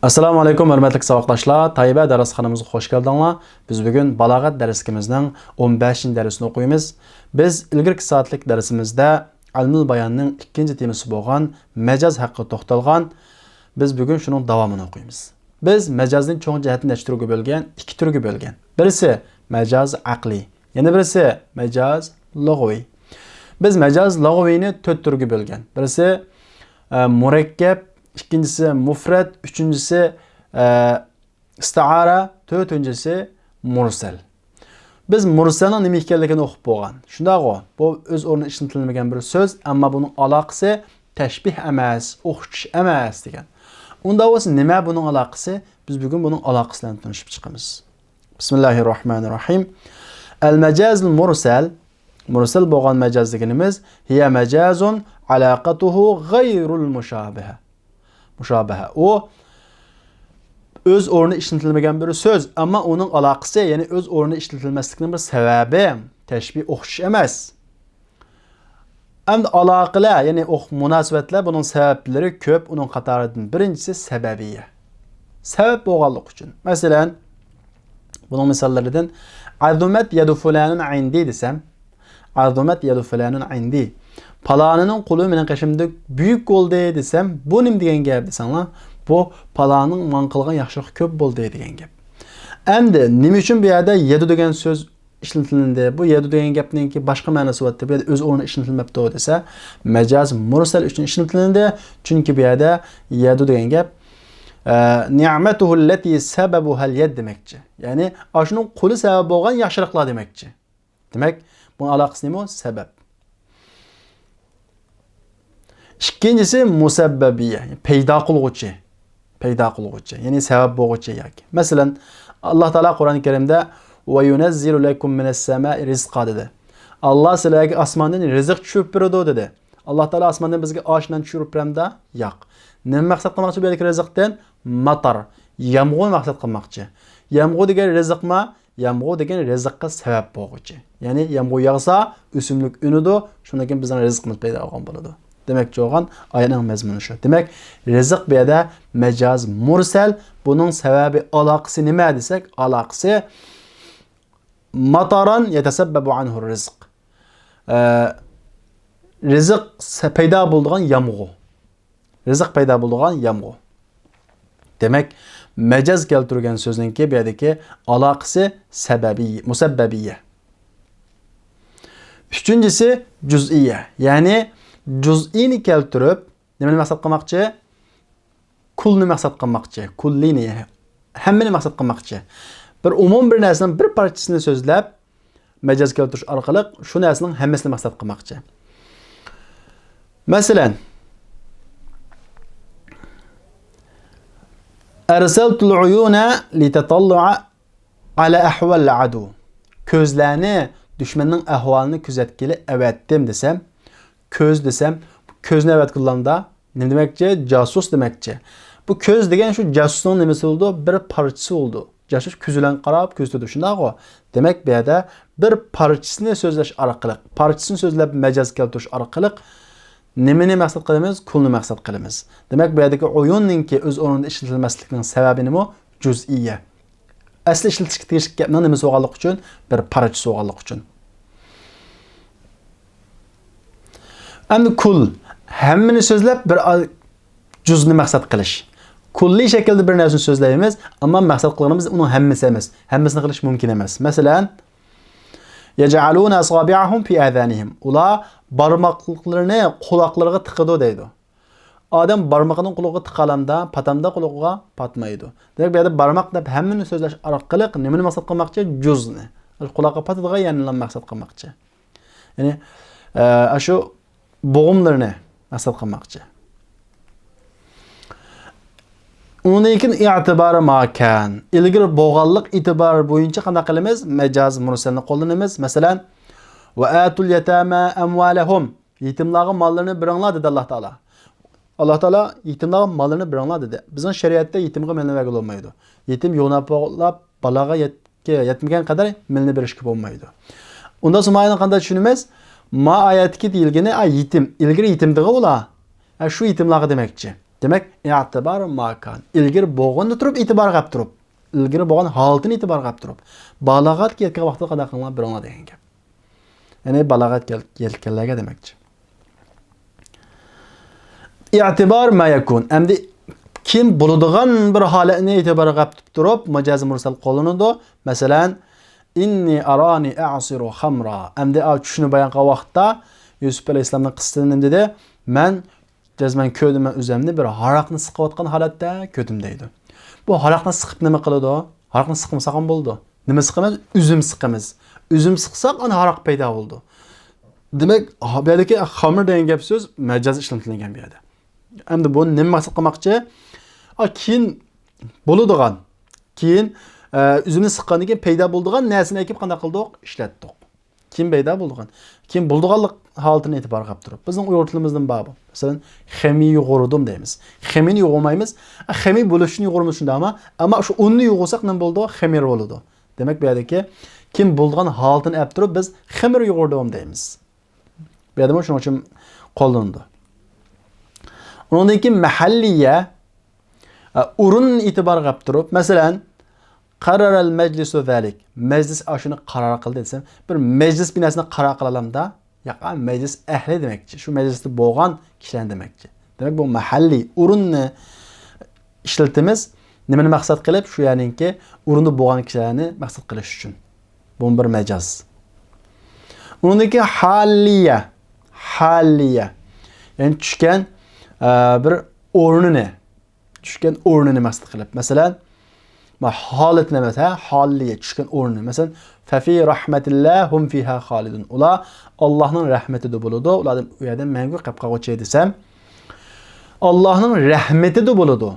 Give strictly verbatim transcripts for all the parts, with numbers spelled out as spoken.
ئەسسالامۇ ئەلەيكۇم، ھۆرمەتلىك ساۋاقداشلار. تايبە دەرسخانىمىزغا خوش كەلدىڭلار. بىز بۈگۈن بالاغەت دەرسلىكىمىزنىڭ ئون بەشىنچى دەرسىنى ئوقۇيمىز. بىز ئىلگىرىكى سائەتلىك دەرسىمىزدە ئىلمۇل باياننىڭ ئىككىنچى تېمىسى بولغان مەجاز ھەققىدە توختالغان. بىز بۈگۈن شۇنىڭ داۋامىنى ئوقۇيمىز. بىز مەجازنى چوڭ جەھەتتىن نەچچە تۈرگە بۆلگەن؟ ئىككى تۈرگە بۆلگەن. بىرسى مەجاز ئەقلىي، يەنە بىرسى مەجاز لۇغىۋى. بىز مەجاز لۇغىۋىنى تۆت تۈرگە بۆلگەن. بىرسى، ئە، مۇرەككەپ، ئىككىنچىسى مۇفرەت، ئۈچىنچىسى، ئە، ئىستىئارە، تۆتىنچىسى مۇرسەل. بىز مۇرسەلنىڭ نېمە ئىكەنلىكىنى ئۇقۇپ بولغان. شۇنداقغۇ؟ بۇ ئۆز ئورنىدا ئىشلىتىلمىگەن بىر سۆز، ئەمما بۇنىڭ ئالاقىسى تەشبىھ ئەمەس، ئوخشىتىش ئەمەس دېگەن. ئۇنداق بولسا نېمە بۇنىڭ ئالاقىسى؟ بىز بۈگۈن بۇنىڭ ئالاقىسى بىلەن تونۇشۇپ چىقىمىز. بىسمىللاھىررەھمانىر رەھىم. ئەل مەجازۇل مۇرسەل، مۇرسەل بولغان مەجاز دېگىنىمىز، ھىيە مەجازۇن ئالاقەتۇھۇ غەيرۇل مۇشابىھە. مۇشابىھە. ئۇ ئۆز ئورنىدا ئىشلىتىلمىگەن بىر سۆز، ئەمما ئۇنىڭ ئالاقىسى، يەنى ئۆز ئورنىدا ئىشلىتىلمەسلىكىنىڭ بىر سەۋەبى، تەشبىھ، ئوخشىتىش ئەمەس. ئەمدى ئالاقىلەر، يەنى ئوخ-، مۇناسىۋەتلەر، بۇنىڭ سەۋەبلىرى كۆپ، ئۇنىڭ قاتارىدىن بىرىنچىسى سەبەبىيە. سەۋەب بولغانلىقى ئۈچۈن. مەسىلەن، بۇنىڭ مىساللىرىدىن، ئەزۇمەت يەدۇ فۇلانۇن ئىندى دېسەم، ئەزۇمەت يەدۇ فۇلانۇن ئىندى. پالانىنىڭ قولى مېنىڭ قېشىمدا بۈيۈك بولدى دېسەم، بۇ نېمە دېگەن گەپ دېسەڭلار، بۇ پالانىڭ ماڭا قىلغان ياخشىلىقى كۆپ بولدى دېگەن گەپ. ئەمدى نېمە ئۈچۈن بۇ يەردە يەدۇ دېگەن سۆز ئىشلىتىلدى؟ بۇ يەدۇ دېگەن گەپنىڭكى باشقا مەنىسى بارتتى، بۇ يەردە ئۆز ئورنىدا ئىشلىتىلمەپتۇ دېسە، مەجاز مۇرسەل ئۈچۈن ئىشلىتىلدى. چۈنكى بۇ يەردە يەدۇ دېگەن گەپ، ئە، نىئمەتۇھۇللەتى سەبەبۇھەل يەد دېمەكچى. يەنى، ئاشۇنىڭ قولى سەۋەب بولغان ياخشىلىقلار دېمەكچى. دېمەك، بۇنىڭ ئالاقىسى نېمە؟ سەۋەب. ئىككىنچىسى مۇسەببەبىيە، پەيدا قىلغۇچى. پەيدا قىلغۇچى، يەنى سەۋەب بولغۇچى ياكى. مەسىلەن، ئاللا تائالا قۇرئان كەرىمدە، ۋە يۇنەززىلۇ لەكۇم مىنەس سەمائى رىزقا دېدى. ئاللا سىلەرگە ئاسماندىن رىزىق چۈشۈرۈپ بېرىدۇ دېدى. ئاللا تائالا ئاسماندىن بىزگە ئاش نان چۈشۈرۈپ بېرەمدۇ؟ ياق. نېمە مەقسەت قىلماقچى بۇ يەردىكى رىزىقتىن؟ ماتار، يامغۇر مەقسەت قىلماقچى. يامغۇر دېگەن رىزىقما؟ يامغۇر دېگەن رىزىققا سەۋەب بولغۇچى. يەنى يامغۇر ياغسا، ئۆسۈملۈك ئۈنىدۇ، شۇندىن كېيىن بىزنىڭ رىزقىمىز پەيدا بولغان بولىدۇ. دېمەكچى بولغان ئايەتنىڭ مەزمۇنى شۇ. دېمەك، رىزىق بۇ يەردە مەجاز مۇرسەل، بۇنىڭ سەۋەبى، ئالاقىسى نېمە دېسەك، ئالاقىسى ماتاران يەتەسەببەبۇ ئەنھۇ رىزق. ئە، رىزىق سە-، پەيدا بولىدىغان يامغۇر. رىزىق پەيدا بولىدىغان يامغۇر. دېمەك، مەجاز كەلتۈرگەن سۆزنىڭكى بۇ يەردىكى ئالاقىسى سەبەبىي، مۇسەببەبىيە. ئۈچىنچىسى جۈزئىيە، يەنى جۈزئىينى كەلتۈرۈپ نېمىنى مەقسەت قىلماقچى؟ كۇلنى مەقسەت قىلماقچى. كۇللىنى، ھەممىنى مەقسەت قىلماقچى. بىر ئومۇم بىر نەرسىنىڭ بىر پارچىسىنى سۆزلەپ، مەجاز كەلتۈرۈش ئارقىلىق شۇ نەرسىنىڭ ھەممىسىنى مەقسەت قىلماقچى. مەسىلەن، ئەرسەلتۇل ئۇيۇنە لىتەتەللۇئە ئەلە ئەھۋەل ئەدۇ. كۆزلەرنى دۈشمەننىڭ ئەھۋالىنى كۆزەتكىلى ئەۋەتتىم دېسەم، كۆز دېسەم، كۆزنى ئەۋەتكىلىمدا نېمە دېمەكچى؟ جاسۇس دېمەكچى. بۇ كۆز دېگەن شۇ جاسۇسنىڭ نېمىسى بولىدۇ؟ بىر پارچىسى بولىدۇ. جاسۇس كۆز بىلەن قاراپ كۆزىتىدۇ، شۇنداقغۇ؟ دېمەك، بۇ يەردە بىر پارچىسىنى سۆزلەش ئارقىلىق، پارچىسىنى سۆزلەپ مەجاز كەلتۈرۈش ئارقىلىق نېمىنى مەقسەت قىلىمىز؟ كۇلنى مەقسەت قىلىمىز. دېمەك، بۇ يەردىكى ئۇيۇننىڭكى ئۆز ئورنىدا ئىشلىتىلمەسلىكىنىڭ سەۋەبى نېمە؟ جۈزئىيە. ئەسلى ئىشلىتىشكە تېگىشلىك گەپنىڭ نېمىسى بولغانلىقى ئۈچۈن؟ بىر پارچىسى بولغانلىقى ئۈچۈن. ئەمدى كۇل. ھەممىنى سۆزلەپ بىر ئا-، جۈزنى مەقسەت قىلىش. كۇللىي شەكىلدە بىر نەرسىنى سۆزلەيمىز، ئەمما مەقسەت قىلغىنىمىز ئۇنىڭ ھەممىسى ئەمەس. ھەممىسىنى قىلىش مۇمكىن ئەمەس. مەسىلەن، يەجئەلۇنە ئەسابىئەھۇم فى ئاذانىھىم. ئۇلار بارماقلىقلىرىنى قۇلاقلىرىغا تىقىدۇ دەيدۇ. ئادەم بارمىقىنى قۇلىقىغا تىقالامدا، پاتامدا قۇلىقىغا پاتمايدۇ. دېمەك، بۇ يەردە بارماق دەپ ھەممىنى سۆزلەش ئارقىلىق نېمىنى مەقسەت قىلماقچى؟ جۈزنى. قۇلاققا پاتىدىغان يەرنىلا مەقسەت قىلماقچى. يەنى، ئە، ئاشۇ بوغۇملىرىنى مەقسەت قىلماقچى. ئۇنىڭدىن كېيىن ئېتىبارى ما كان. ئىلگىرى بولغانلىق ئېتىبارى بويىچە قانداق قىلىمىز؟ مەجاز مۇرسەلنى قوللىنىمىز. مەسىلەن، ۋە ئاتۇل يەتامە ئەمۋالەھۇم. يېتىملارغا ماللىرىنى بېرىڭلار دېدى ئاللا تائالا. ئاللا تائالا يېتىملارغا ماللىرىنى بېرىڭلار دېدى. بىزنىڭ شەرىئەتتە يېتىمغا مالنى بەرگىلى بولمايدۇ. يېتىم يوغىناپ بولۇپ بالاغا يەت-، يەتمىگەن قەدەر مالنى بېرىشكە بولمايدۇ. ئۇنداق سوماينى قانداق چۈشىنىمىز؟ ما ئايەتتىكى دېيىلگىنى، ئا، يېتىم. ئىلگىرى يېتىمدىغۇ ئۇلار. ئا، شۇ يېتىملارغا دېمەكچى. دېمەك، ئەتىبار ماكان. ئىلگىرى بولغاندا تۇرۇپ ئېتىبارغا ئەپ تۇرۇپ. ئىلگىرى بولغان ھالىتىنى ئېتىبارغا ئەپ تۇرۇپ. بالاغەتكە يەتكەن ۋاقتىدا قانداق قىلىڭلار بېرىڭلار دېگەن گەپ. يەنى بالاغەتكە يەتكەنلەرگە دېمەكچى. ئېتىبار ما يەكۇن. ئەمدى كېيىن بولىدىغان بىر ھالەتنى ئېتىبارغا ئەپ تۇرۇپ، ماجازى مۇرسەل قوللىنىدۇ. مەسىلەن، ئىننى ئارانى ئەسىرۇ خەمرا. ئەمدى ئا، چۈشنى بايان قىلغان ۋاقىتتا يۈسۈپ ئەلەيھىسسالامنىڭ قىسسىسىنى نېمە دېدى؟ مەن جەزمەن كۆردۈم مەن ئۆزۈمنى بىر ھاراقنى سىقىۋاتقان ھالەتتە كۆردۈم دەيدۇ. بۇ ھاراقنى سىقىپ نېمە قىلىدۇ؟ ھاراقنى سىقمىساق ھەم بولىدۇ. نېمە سىقىمىز؟ ئۈزۈم سىقىمىز. ئۈزۈم سىقساق ئانا ھاراق پەيدا بولىدۇ. دېمەك، ھا-، بۇ يەردىكى خەمر دېگەن گەپ سۆز مەجاز ئىشلىتىلگەن بۇ يەردە. ئەمدى بۇنى نېمە مەقسەت قىلماقچى؟ ئا، كېيىن بولىدىغان، كېيىن، ئە، ئۈزۈمنى سىققاندىن كېيىن پەيدا بولىدىغان نەرسىنى ئەكىپ قانداق قىلدۇق؟ ئىشلەتتۇق. كېيىن پەيدا بولىدىغان. كېيىن بولىدىغانلىق ھالىتىنى ئېتىبارغا ئېلىپ تۇرۇپ. بىزنىڭ ئۇيغۇر تىلىمىزدىمۇ بار بۇ. مەسىلەن، خېمىر يۇغۇردۇم دەيمىز. خېمىرنى يۇغۇرمايمىز. ئە، خېمىر بولۇش ئۈچۈن يۇغۇرىمىز شۇنداقمۇ؟ ئەمما شۇ ئۇننى يۇغۇرساق نېمە بولىدۇ؟ خېمىر بولىدۇ. دېمەك، بۇ يەردىكى كېيىن بولىدىغان ھالىتىنى ئەپ تۇرۇپ بىز خېمىر يۇغۇردۇم دەيمىز. بۇ يەردىمۇ شۇنىڭ ئۈچۈن قوللىنىدۇ. ئۇنىڭدىن كېيىن مەھەللىيە، ئە، ئورۇن ئېتىبارغا ئەپ تۇرۇپ، مەسىلەن، قەرەرەل مەجلىسۇ زەلىك. مەجلىس ئاشۇنى قارار قىلدى دېسەم، بىر مەجلىس بىناسىنى قارار قىلالامدا؟ ياق، ئا، مەجلىس ئەھلى دېمەكچى. شۇ مەجلىستە بولغان كىشىلەرنى دېمەكچى. دېمەك، بۇ مەھەللىي ئورۇننى ئىشلىتىمىز. نېمىنى مەقسەت قىلىپ؟ شۇ يەرنىڭكى ئورۇندا بولغان كىشىلەرنى مەقسەت قىلىش ئۈچۈن. بۇمۇ بىر مەجاز. ئۇنىڭدىن كېيىن ھالىيە. ھالىيە. يەنى چۈشكەن، ئە، بىر ئورنىنى. چۈشكەن ئورنىنى مەقسەت قىلىپ. مەسىلەن، ما ھالىتىنى ئەمەس، ھە؟ ھالىيە، چۈشكەن ئورنىنى. مەسىلەن، فەفى رەھمەتىللا ھۇم فىھا خالىدۇن. ئۇلار ئاللاھنىڭ رەھمىتىدە بولىدۇ. ئۇلار ئۇ يەردە مەڭگۈ قېلىپ قالغۇچى دېسەم، ئاللاھنىڭ رەھمىتىدە بولىدۇ.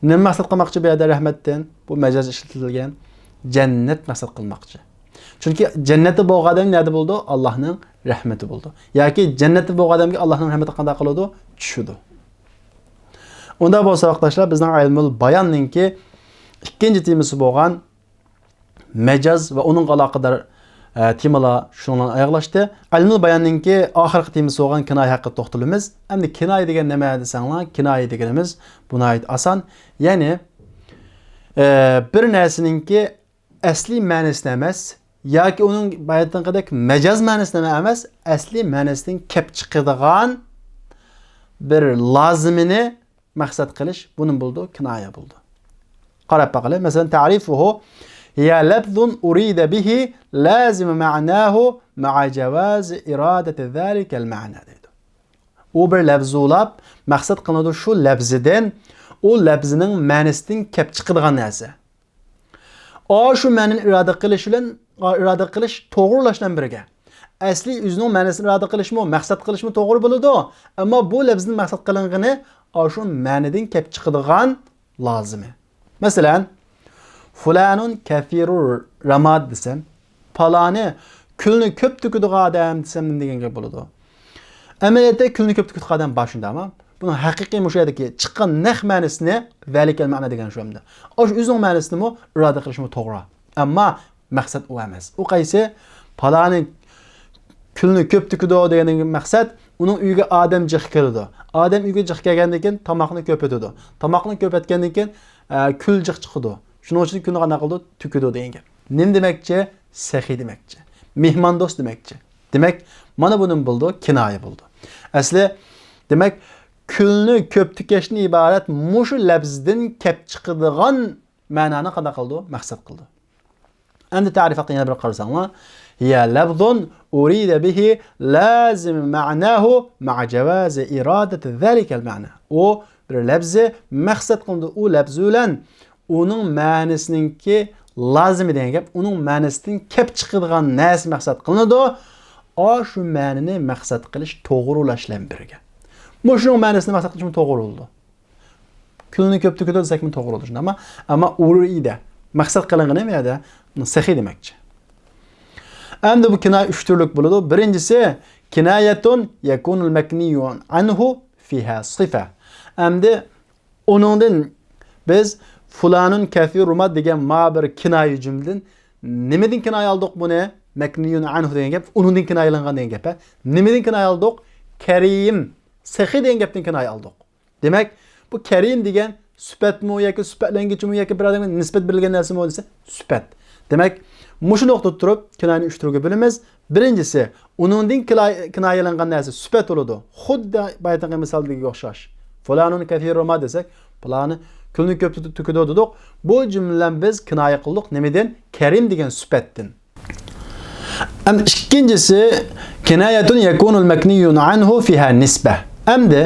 نېمە مەقسەت قىلماقچى بۇ يەردە رەھمەتتىن؟ بۇ مەجاز ئىشلىتىلگەن. جەننەت مەقسەت قىلماقچى. چۈنكى جەننەتتە بولغان ئادەم نەدە بولىدۇ؟ ئاللاھنىڭ رەھمىتى بولىدۇ. ياكى جەننەتتە بولغان ئادەمگە ئاللاھنىڭ رەھمىتى قانداق قىلىدۇ؟ چۈشىدۇ. ئۇنداق بولسا، ۋاقىتداشلار، بىزنىڭ ئىلمۇل باياننىڭكى ئىككىنچى تېمىسى بولغان مەجاز ۋە ئۇنىڭغا ئالاقىدار، ئە، تېمىلار شۇنىڭ بىلەن ئاياغلاشتى. ئىلمۇل باياننىڭكى ئاخىرقى تېمىسى بولغان كىنايە ھەققىدە توختىلىمىز. ئەمدى كىنايە دېگەن نېمە دېسەڭلار، كىنايە دېگىنىمىز بۇ ناھايىتى ئاسان. يەنى، ئە، بىر نەرسىنىڭكى ئەسلىي مەنىسىنى ئەمەس، ياكى ئۇنىڭ بايىتىنقىدەك مەجاز مەنىسىنى ئەمەس، ئەسلىي مەنىسىدىن كەپ چىقىدىغان بىر لازىمىنى مەقسەت قىلىش، بۇنى بولىدۇ، كىنايە بولىدۇ. قاراپ باقىلى. مەسىلەن، تەرىفۇھۇ، ھىيە لەفزۇن ئۇرىدە بىھى لازىمۇ مەناھۇ مەئە جەۋازى ئىرادەتى زالىكەل مەنا دەيدۇ. ئۇ بىر لەفزۇلاپ مەقسەت قىلىنىدۇ شۇ لەفزىدىن، ئۇ لەفزىنىڭ مەنىسىدىن كەپ چىقىدىغان نەرسە. ئاشۇ مەنىنى ئىرادە قىلىش بىلەن، ئىرادە قىلىش توغرىلاش بىلەن بىرگە. ئەسلى ئۆزىنىڭ مەنىسىنى ئىرادە قىلىشمۇ، مەقسەت قىلىشمۇ توغرا بولىدۇ. ئەمما بۇ لەپزىدىن مەقسەت قىلىنغىنى ئاشۇ مەنىدىن كەپ چىقىدىغان لازىمى. مەسىلەن، فۇلانۇن كەسىرۇ راماد دېسەم، پالانى كۈلنى كۆپ تۆكىدىغان ئادەم دېسەم، نېمە دېگەن گەپ بولىدۇ؟ ئەمەلىيەتتە كۈلنى كۆپ تۆكىدىغان ئادەم بار شۇنداقمۇ؟ بۇنىڭ ھەقىقىي مۇشۇ يەردىكى چىققان نەق مەنىسىنى زالىكەل مەنا دېگەن شۇ ئەمدى. ئاشۇ ئۆزىنىڭ مەنىسىنىمۇ ئىرادە قىلىشمۇ توغرا. ئەمما مەقسەت ئۇ ئەمەس. ئۇ قايسى؟ پالانى كۈلنى كۆپ تۆكىدۇ دېگەندىن كېيىن مەقسەت ئۇنىڭ ئۆيىگە ئادەم جىق كېلىدۇ. ئادەم ئۆيگە جىق كەلگەندىن كېيىن تاماقنى كۆپىتىدۇ. تاماقنى كۆپەتكەندىن كېيىن، ئە، كۈل جىق چىقىدۇ. شۇنىڭ ئۈچۈن كۈلنى قانداق قىلىدۇ؟ تۆكىدۇ دېگەن گەپ. نېمە دېمەكچى؟ سېخىي دېمەكچى. مېھماندوست دېمەكچى. دېمەك، مانا بۇ نېمە بولىدۇ؟ كىنايە بولىدۇ. ئەسلى، دېمەك، كۈلنى كۆپ تۆكۈشتىن ئىبارەت مۇشۇ لەپزدىن كەپ چىقىدىغان مەنانى قانداق قىلىدۇ؟ مەقسەت قىلىدۇ. ئەمدى تەرىپ ھەققىدە يەنە بىر قارىساڭلار، ھىيە لەفزۇن ئۇرىدە بىھى لازىم مەناھۇ مەئە جەۋازى ئىرادەتى زالىكەل مەنا. ئۇ بىر لەپزى مەقسەت قىلىنىدۇ. ئۇ لەپزى بىلەن ئۇنىڭ مەنىسىنىڭكى لازىمى دېگەن گەپ، ئۇنىڭ مەنىسىدىن كەپ چىقىدىغان نەرسە مەقسەت قىلىنىدۇ. ئاشۇ مەنىنى مەقسەت قىلىش توغرىلاش بىلەن بىرگە. مۇشۇنىڭ مەنىسىنى مەقسەت قىلىشمۇ توغرا بولىدۇ. كۈلنى كۆپ تۆكىدۇ دېسەكمۇ توغرا بولىدۇ، شۇنداقمۇ؟ ئەمما ئۇرىدە مەقسەت قىلىنغىنى بۇ يەردە سېخىي دېمەكچى. ئەمدى بۇ كىنايە ئۈچ تۈرلۈك بولىدۇ. بىرىنچىسى، كىنايەتۇن يەكۇنۇل مەكنىيۇ ئەنھۇ فىھا سىفە. ئەمدى ئۇنىڭدىن بىز فۇلانۇن كەسىرۇ راماد دېگەن ما بىر كىنايە جۈملىدىن نېمىدىن كىنايە ئالدۇق بۇنى؟ مەكنىيۇن ئەنھۇ دېگەن گەپ، ئۇنىڭدىن كىنايىلەنگەن دېگەن گەپ، ھە؟ نېمىدىن كىنايە ئالدۇق؟ كەرىم، سېخىي دېگەن گەپتىن كىنايە ئالدۇق. دېمەك، بۇ كەرىم دېگەن سۈپەتمۇ ياكى سۈپەتلەنگۈچىمۇ ياكى بىر ئادەمگە نىسبەت بېرىلگەن نەرسىمۇ دېسە، سۈپەت. دېمەك، مۇشۇ نۇقتىدا تۇرۇپ كىنايىنى ئۈچ تۈرگە بۆلىمىز. بىرىنچىسى، ئۇنىڭدىن كىلا-، كىنايىلەنگەن نەرسە سۈپەت بولىدۇ. خۇددى بايىتىنقى مىسالدىكىگە ئوخشاش. فۇلانۇن كەسىرۇ ما دېسەك، پۇلانى كۈلنى كۆپ تۆ-، تۆكىدۇ دېدۇق. بۇ جۈملە بىلەن بىز كىنايە قىلدۇق. نېمىدىن؟ كەرىم دېگەن سۈپەتتىن. ئەمدى ئىككىنچىسى، كىنايەتۇن يەكۇنۇل مەكنىيۇن ئەنھۇ فىھا نىسبە. ئەمدى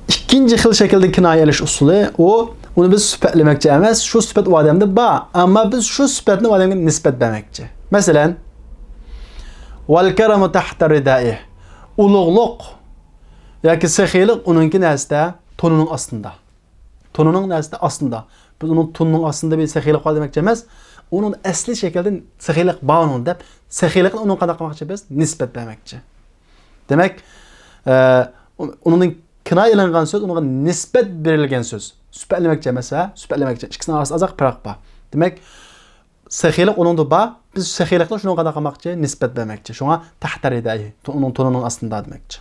ئىككىنچى خىل شەكىلدە كىنايە ئېلىش ئۇسۇلى ئۇ، ئۇنى بىز سۈپەتلىمەكچى ئەمەس، شۇ سۈپەت ئۇ ئادەمدە بار، ئەمما بىز شۇ سۈپەتنى ئۇ ئادەمگە نىسبەت بەرمەكچى. مەسىلەن، ۋەل كەرەمۇ تەھتە رىدائىھ. ئۇلۇغلۇق ياكى سېخىيلىق ئۇنىڭكى نەرسىدە، تونىنىڭ ئاستىدا. تونىنىڭ نەرسىدە ئاستىدا. بىز ئۇنىڭ تونىنىڭ ئاستىدا بىر سېخىيلىق بار دېمەكچى ئەمەس. ئۇنىڭ ئەسلى شەكلىدە سېخىيلىق بار ئۇنىڭ دەپ، سېخىيلىقنى ئۇنىڭغا قانداق قىلماقچى بىز؟ نىسبەت بەرمەكچى. دېمەك، ئە، ئۇ-، ئۇنىڭدىن كىنايە ئېلىنغان سۆز ئۇنىڭغا نىسبەت بېرىلگەن سۆز. سۈپەتلىمەكچى ئەمەس، ھە؟ سۈپەتلىمەكچى. ئىككىسىنىڭ ئارىسىدا ئازراق پەرق بار. دېمەك، سېخىيلىق ئۇنىڭدا بار، بىز سېخىيلىقنى شۇنىڭغا قانداق قىلماقچى؟ نىسبەت بەرمەكچى. شۇڭا تەھتە رىدائىھ، تو-، ئۇنىڭ تونىنىڭ ئاستىدا دېمەكچى.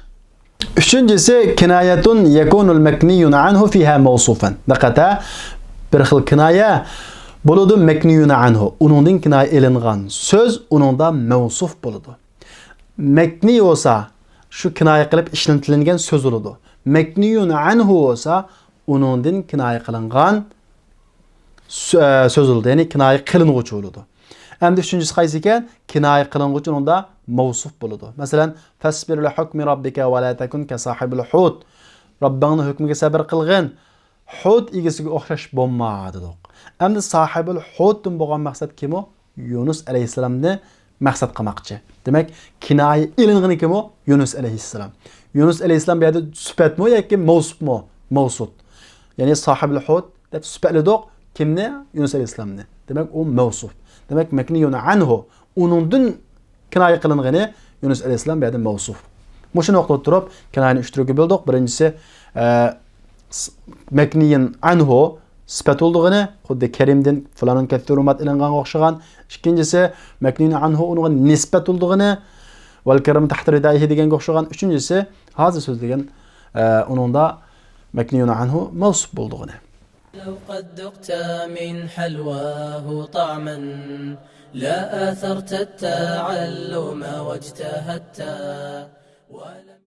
ئۈچىنچىسى، كىنايەتۇن يەكۇنۇل مەكنىيۇن ئەنھۇ فىھا مەۋسۇفەن. دىققەت ھە، بىر خىل كىنايە بولىدۇ، مەكنىيۇن ئەنھۇ. ئۇنىڭدىن كىنايە ئېلىنغان سۆز ئۇنىڭدا مەۋسۇف بولىدۇ. مەكنىي بولسا، شۇ كىنايە قىلىپ ئىشلىتىلگەن سۆز بولىدۇ. مەكنىيۇن ئەنھۇ بولسا، ئۇنىڭدىن كىنايە قىلىنغان سۆ-، سۆز بولىدۇ. يەنى كىنايە قىلىنغۇچى بولىدۇ. ئەمدى ئۈچىنچىسى قايسى ئىكەن؟ كىنايە قىلىنغۇچى ئۇنىڭدا مەۋسۇف بولىدۇ. مەسىلەن، فەسبىر لىھۇكمى رەببىكە ۋە لا تەكۇن كەساھىبىل ھۇت. رەببىڭنىڭ ھۆكمىگە سەبر قىلغىن. ھۇت ئىگىسىگە ئوخشاش بولما، دېدۇق. ئەمدى ساھىبىل ھۇتتىن بولغان مەقسەت كىم ئۇ؟ يۇنۇس ئەلەيھىسسالامنى مەقسەت قىلماقچى. دېمەك، كىنايە ئېلىنغىنى كىم ئۇ؟ يۇنۇس ئەلەيھىسسالام. يۇنۇس ئەلەيھىسسالام بۇ يەردە سۈپەتمۇ ياكى مەۋسۇپمۇ؟ مەۋسۇپ. يەنى ساھىبىل ھۇت دەپ سۈپەتلىدۇق. كىمنى؟ يۇنۇس ئەلەيھىسسالامنى. دېمەك، ئۇ مەۋسۇپ. دېمەك، مەكنىيۇن ئەنھۇ. ئۇنىڭدىن كىنايە قىلىنغىنى يۇنۇس ئەلەيھىسسالام بۇ يەردە مەۋسۇپ. مۇشۇ نۇقتىدا تۇرۇپ كىنايىنى ئۈچ تۈرگە بۆلدۇق. بىرىنچىسى، ئە، س-، مەكنىيۇن ئەنھۇ سۈپەت بولىدىغىنى، خۇددى كەرىمدىن فۇلانۇن كەسىرۇ مات ئېلىنغانغا ئوخشىغان. ئىككىنچىسى، مەكنىيۇن ئەنھۇ ئۇنىڭغا نىسبەت بولىدىغىنى، ۋەل كەرەمۇ تەھتە رىدائىھ دېگەنگە ئوخشىغان. ئۈچىنچىسى، ھازىر سۆزلىگەن، ئە، ئۇنىڭدا مەكنىيۇن ئەنھۇ مەۋسۇپ بولىدىغىنى. لو قد ذقت من حلواه طعما لا آثرت التعلم واجتهدت ولا